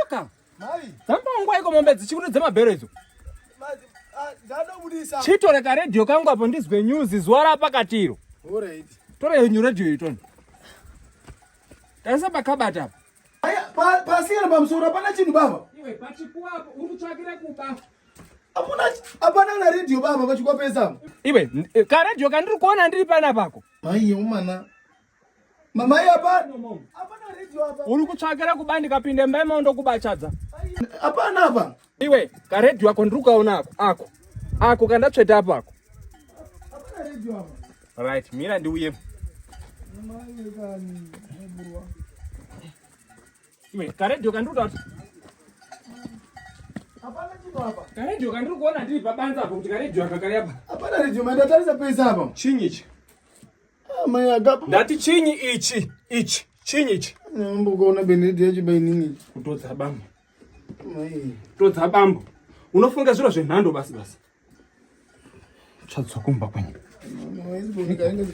Dzoka. Dzamba nguva iko mombe dzichikuti dzemabhero idzo. Ndanobudisa. Chitore ka radio kangu apo ndizwe news zuva rapakati iro. Alright. Tore yenyu radio itoni. Tarisa pakabata apa. Aya, pasi kana pamusoro hapana chinhu baba. Iwe pachikuwa apo uri kutsvakira kuba. Hamuna hapana kana radio baba pachikuwa pesa. Iwe eh, ka radio kandiri kuona ndiri pana pako. Mai yomana. Mamai hapana. Hapana radio apa. Uri kutsvakira kuba ndikapinda mba imomo ndokubachadza. Hapana apa. Iwe ka radio ako ndiri kukaona ako. Ako. Ako kandatsveta apo ako. Hapana radio apa. Right, mira ndiuye. Mai kani. Mburwa. Iwe karedhiyo kandiri kuta kuti Hapana chinhu apa. Karedhiyo kandiri kuona ndiri pabanza apo kuti karedhiyo aka kari apa. Hapana radio mai ndatarisa pese apa. Chinyi ichi? Ah, mai akapa. Ndati chinyi ichi? Ichi. Chinyi ichi? Ndambokuona benedhi yacho bainini. Kutodza bambo. Mai. Kutodza bambo. Unofunga zviro zvenhando basi basi. Chadzoka kumba kwenyu. Mama,